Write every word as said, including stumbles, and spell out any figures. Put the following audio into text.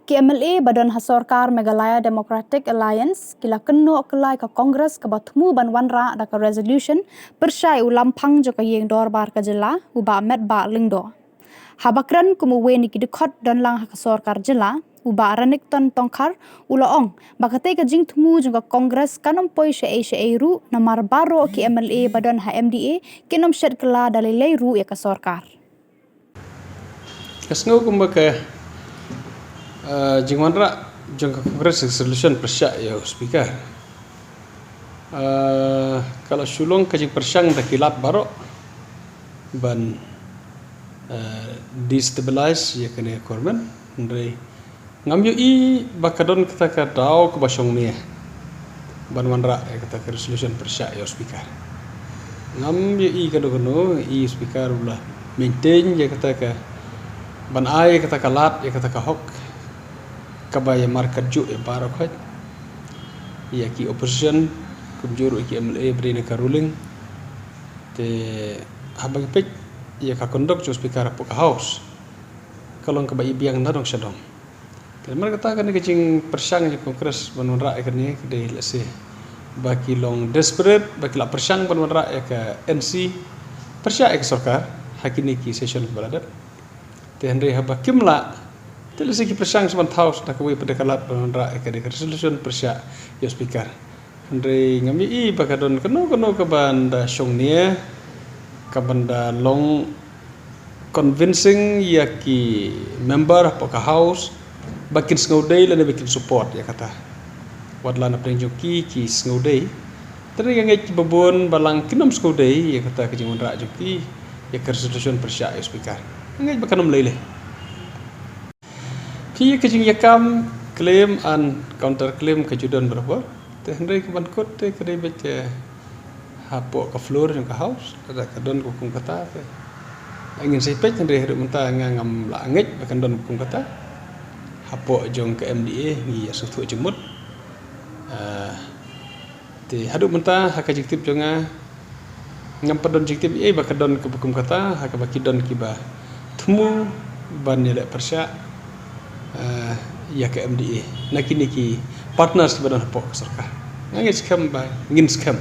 Ki M L A ba don ha sorkar Meghalaya Democratic Alliance ki la kynnoh kylla ïa ka Congress kaba thmu ban wanrah da ka resolution pyrshah ïa u lamphang jong ka ïing dorbar ka jylla, u Bah Metbah Lyngdoh. Haba kren kum uwei na ki dkhot don lang ha ka sorkar jylla, u Bah Renikton Tongkhar u la ong ba katei ka jingthmu jong ka Congress kan ym poi shaei shaei ruh, namar baroh ki M L A ba don ha M D A kin ym shet kylla da lei lei ruh ïa ka sorkar. Ka sngew kumba ka, eh, jingwanrah jong ka Congress resolution pyrshah ïa u speaker. Eh, ka la shu long ka jingpyrshang da ki lad baroh ban, eh, destabilize ïa kane ka government. Hynrei ngam ïohi ba ka don kata ka daw kaba shongnia ban wanrah ïa kata ka resolution pyrshah ïa u speaker. Ngam ïohi kano kano, i speaker u la maintain ïa kata ka, ban ai ïa kata ka lad, ïa kata ka hok kaba ïa markat juh ïa baroh khoit, ïa ki opposition kumjuh ruh ïa ki M L A ba dei na ka ruling. Te haba ngi peit ïa ka conduct jong u speaker hapoh ka House, ka long kaba i biang na dong sha dong. Te namar kata kane ka jingpyrshang jong ka Congress ban wanrah ïa kane ka dei lehse ba ki long desperate, ba ki la pyrshang ban wanrah ïa ka N C pyrshah ïa ka sorkar ha kine ki session kiba la dep. Te hynrei haba kim lah, te lehse ki pyrshang sa ban thaw sa da kawei pat de ka lad ban wanrah ïa ka dei ka resolution pyrshah ïa u speaker. Hynrei ngam ïohi ba ka don kano kano kaban da shongnia, kaban da long convincing ïa ki member hapoh ka House ba kin sngewdei lane ba kin support ïa kata. Wat la na pdeng jong ki ki sngewdei, te nga ngeit kiba bun balang kin ym sngewdei ïa kata ka jingwanrah jong ki ïa ka resolution pyrshah ïa u speaker. Nga ngeit ba kan ym lei lei. Phi ïa ka jingïakam, claim and counter claim ka ju don barabor. Te hynrei kaban kut te ka dei beit, eh, hapoh ka floor jong ka House, lada ka don ka kum kata te, ngin sa peit, hynrei haduh mynta nga ngam lah ngeit ba kan don ka kum kata. Hapoh jong ka M D A ngi ïa sngewthuh jingmut. Ah, te haduh mynta ha ka jingtip jong nga, ngam pat don jingtip ei ba ka don kaba kum kata ha kaba ki don kiba thmu ban ïaleh pyrshah, eh, ïa ka M D A na kine ki partners kiba don hapoh ka sorkar. Nga ngeit skhem ba ngin skhem.